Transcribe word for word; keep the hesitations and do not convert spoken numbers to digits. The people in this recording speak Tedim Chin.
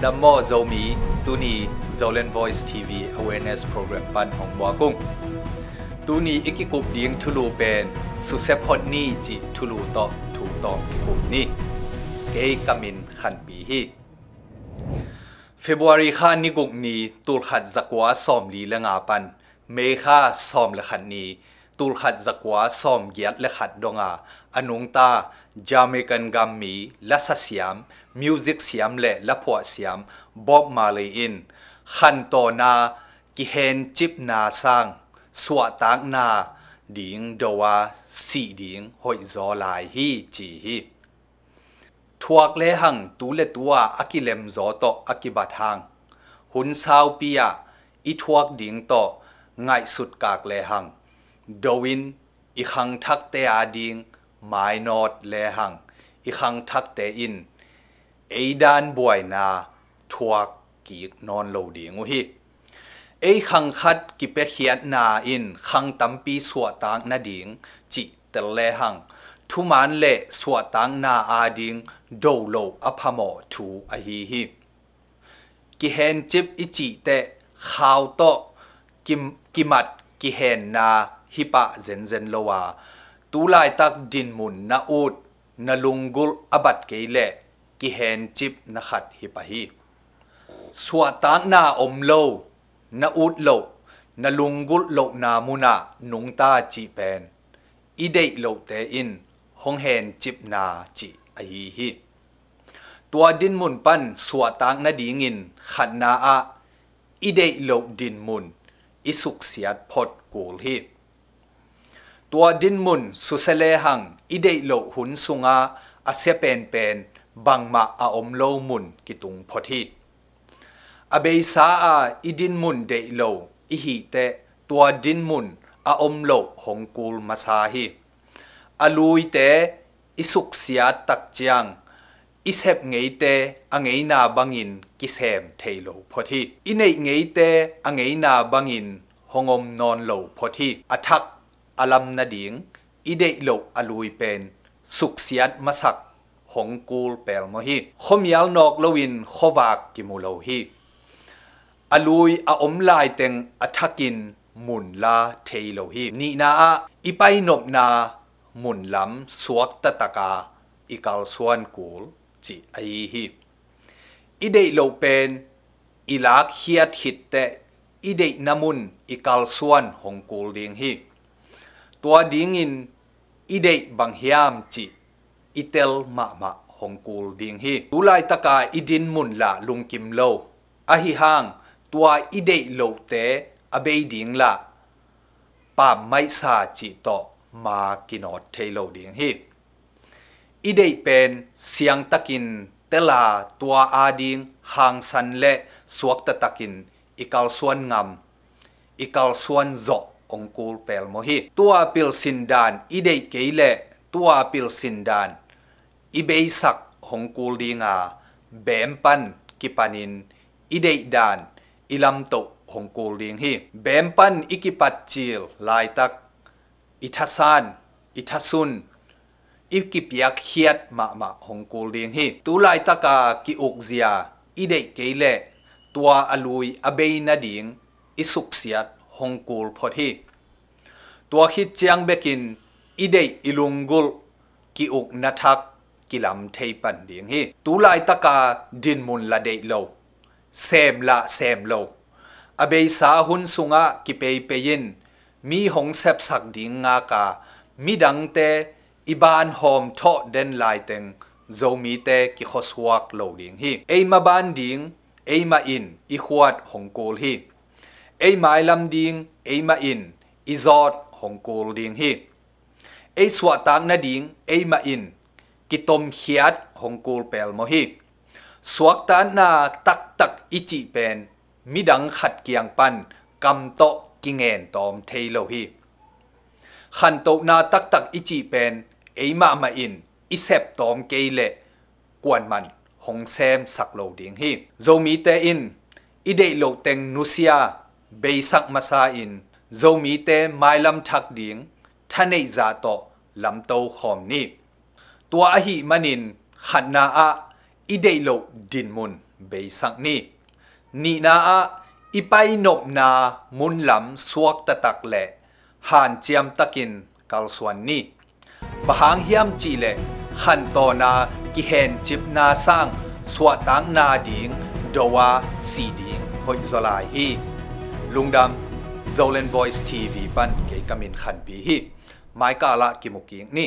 Dam maw Zomi, tuni Zoland Voice T V Awareness Program pan hong buak ung. Tuni i kikup ding thulu pen Susia Phot Ni cih thulu tawh thu tawm kikup ni. Kei ka min Khanpi hi. February kha ni guk ni tulkhat zakua sawmli le nga pan May kha sawm le khat ni tulkhat zakua sawmgiat le khat donga a nungta Jamaican gam mi lasa siam, music siam le laphuah siam Bob Marley in khantawna kihencipna sang suahtakna ding do a sih ding hoihzaw lai hi ci hi. Thuak lehang tu le tu-a a kilemzaw tawh a kibat hang hun saupi ah i thuak ding tawh ngaihsut kak lehang do in i khangthakte ading mainawt lehang i khangthakte in ei dan buaina thuak kik nawn lo ding uh hi. Ei khang khat kipiakhiatna in khang tampi suahtak nading cih tel lehang thuman le suahtakna ading do lo a phamawh thu ahi hi. Kihencip i cih teh khau tawh kim- kimat kihenna hi pah zenzen lo a, tu laitak dinmun na ut na lunggulh a bat kei leh kihencipna khat hi pah hi. Suahtakna om lo, na ut loh, na lunggulh lohna munah nungta cih pen i deih lohte in hong hencipna cih ahi hi. Tua dinmun pan suahtak nadingin khatna ah i deih loh dinmun i suksiat phot kul hi. Tua dinmun susia lehang i deih loh hun sungah a sia penpen bangmah a om lo mun kitung phot hi. A beisa a i dinmun deih lo i hih teh tua dinmun a om loh hong kul masa hi. A luite i suksiat tak ciang i sep ngeite a ngeina bangin kisem thei lo phot hi. I neih ngeite a ngeina bangin hong om nawn lo phot hi. A thak a lam nading i deih loh a lui pen suksiat masak hong kul pelmawh hi. Khuamial nawk loin khuavak kimu lo hi. A lui a om laiteng a thakin mun la thei lo hi. Nihna ah i painopna mun lam suakta taka i kalsuan kul cih ahi hi. I deih loh pen i lakkhiat khit teh i deihna mun i kalsuan hong kul ding hi. Tua dingin i deih bang hiam cih i tel mahmah hong kul ding hi. Tu laitaka i dinmun lah lungkim lo ahi hang tua i deih lohte a bei ding lah pammaihsa cih tawh ma kinawt thei lo ding hi. I deih pen siangtakin tela tua ading hangsan le suakta takin i kalsuan ngam, i kalsuan zawh hong kul pelmawh hi. Tua pilsin dan i deih kei leh tua pilsin dan i beisak hong kul dinga bem pan kipanin i deih dan i lamtoh hong kul ding hi. Bem pan i kipat cil laitak i thasan, i thasun, i kipiakkhiat mahmah hong kul ding hi. Tu laitaka ki-ukzia i deih kei leh tua a lui a bei nading i suksiat hong kul phot hi. Tua khit ciang bekin i deih i lunggulh ki-ukna thak kilam thei pan ding hi. Tu laitaka dinmun la deih lo, sem lah sem lo, a beisa hun sungah kipeipei in mi hong sepsak ding ngaka midangte i ban hawm thawh den laiteng Zomite kikhuasuak lo ding hi. Eima ban ding eimah in i khuat hong kul hi. Ei mailam ding eimah in i zawt hong kul ding hi. Ei suahtak nading eimah in kitomkhiat hong kul pelmawh hi. Suaktatna taktak i cih pen midang khat kiang pan kam tawh kingen tawm thei lo hi. Khantohna taktak i cih pen eimahmah in i sep tawm kei leh kuanman hong semsak lo ding hi. Zomite in i deih loh teng nusia beisak masa in Zomite mailam thak ding thaneih zah tawh lamto khawm ni. Tua ahih manin khatna ah i deih loh dinmun beisak ni. Nihna ah i painopna munlam suak taktak le hanciam takin kalsuan ni. Bang hang hiam cihleh khantawn a kihencipna sang suahtakna ding do a si ding hoihzaw lai hi. Lungdam. Zoland Voice T V pan kei ka min Khanpi hi. Mai kal ah kimu kik ni.